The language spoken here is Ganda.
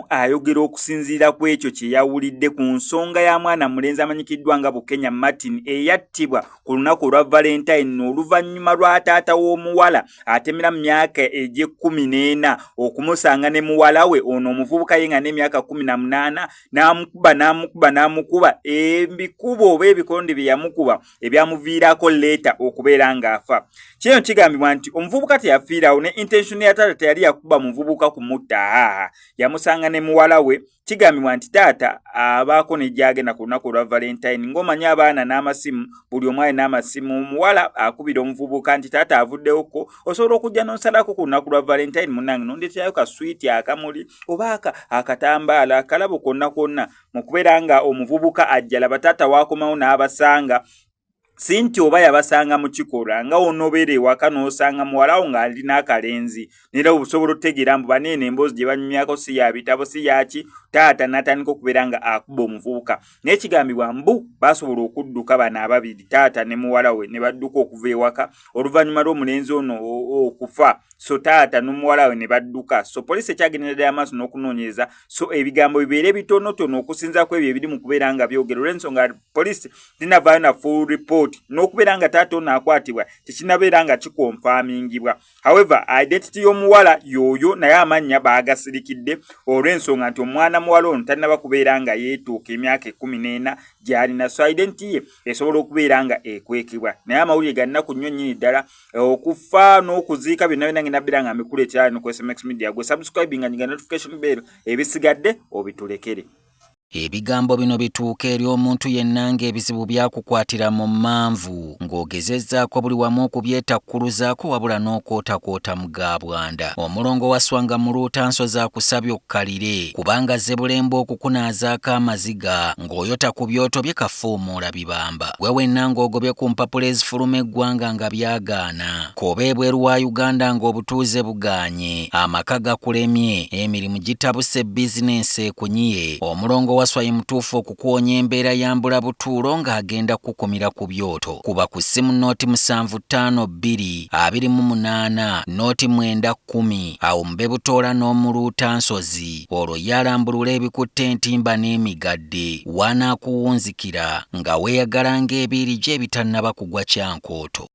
omu ayogera okusinziira ku ekyo kye yawulidde ku nsonga ya mwana mulenzi amanyikiddwa nga Bukenya Martin eyattibwa ku lunaku olwa Valentine oluvannyuma lwa taata w'omuwala atemera mu myaka egy'ekkumi n'ena okumusanga ne muwala we ono omuvubuka ye nga n'emyaka 18 n'amukuba n'amukuba n'amukuba ebikubo oba ebikonde bye yamukuba ebyamuviirako leeta okubeera ng'afa. Kino kigambibwa nti omuvubuka teyafiirawo ne intention ya taata teyali yakuba muvubuka kumutta, aa yamusanga ne muwala we. Kigambibwa nti taata abaako ne gy'agenda ku lunaku olwa Valentine, ng'omanyi abaana n'amasimu, buli omu alina amasimu. Omuwala akubira omuvubuka nti taata avuddewoko, osobola okujja n'osalako ku lunaku lwa Valentine munnange n'ondeeterayo ka swiiti, akamuli oba akatambaala, akalabo konna konna. Mu kubeera nga omuvubuka ajja laba taata waakomawo n'abasanga, si nti oba yabasanga mu kikolwa nga onobeera ewaka n'osanga muwalawo ng'ali n'akalenzi, nera osobola otutegeera mbu baneeno emboozi gye banyumyako si ya bitabo si yaki. Taata n'atandika okubeera nga akuba omuvubuka, naye kigambibwa mbu baasobola okudduka bano ababiri, taata ne muwala we, ne badduka okuva ewaka oluvannyuma lw'omulenzi ono okufa. So taata n'omuwala we ne badduka. So poliisi ekyagendera ddala maaso n'okunoonyereza, so ebigambo bibeere bitonotono okusinza ku ebyo ebiri mu kubeera nga byogera, olw'ensonga poliisi tinavaayo na full report n'okubeera nga taata ono akwatibwa tekinabeera nga kikonfamingibwa. However, identity y'omuwala y'oyo, naye amannya baagasirikidde olw'ensonga nti omwana muwala ono tannaba kubeera nga yeetuuka emyaka 14 gy'alina, so identity ye esobola okubeera nga ekwekebwa. Naye amawulire ga nnaku nnyo nnyini ddala, okufa n'okuziika byonna byonna ngenda bbeera nga mbikuleetera no ku SMX Media. Gwe subscribing nga nyiga notification bell, ebisigadde obitulekere. Ebigambo bino bituuka eri omuntu yenna ng'ebizibu byakukwatira mu mmanvu, ng'ogezezzaako buli wamu okubyetakkuluzaako wabula n'okwotakwota mu ga bwanda. Omulongo waswanga muluuta nsozi akusabye okkalire, kubanga zebulemba okukunaazaako amaziga ng'oyota ku byoto bye kafuumuula bibamba. Gwe wenna ng'ogobye ku mpapula ezifuluma eggwanga nga byagaana, k'oba ebweru wa Uganda ng'obutuuze bugaanye, amaka gakulemye, emirimu gitabuse, bizinensi ekunyiye, omulongo waswa ye mutuufu okukuwonya embeera ya mbula butuulo ng'agenda kukukumira ku byoto. Kuba ku ssimu 0752 28 09 10, awo mube butoola n'omuluuta nsozi, olwo ye alambulula ebikutte entimba n'emigadde wanaakuwunzikira nga weeyagala ng'ebiiri gye ebitannaba kugwa kyankooto.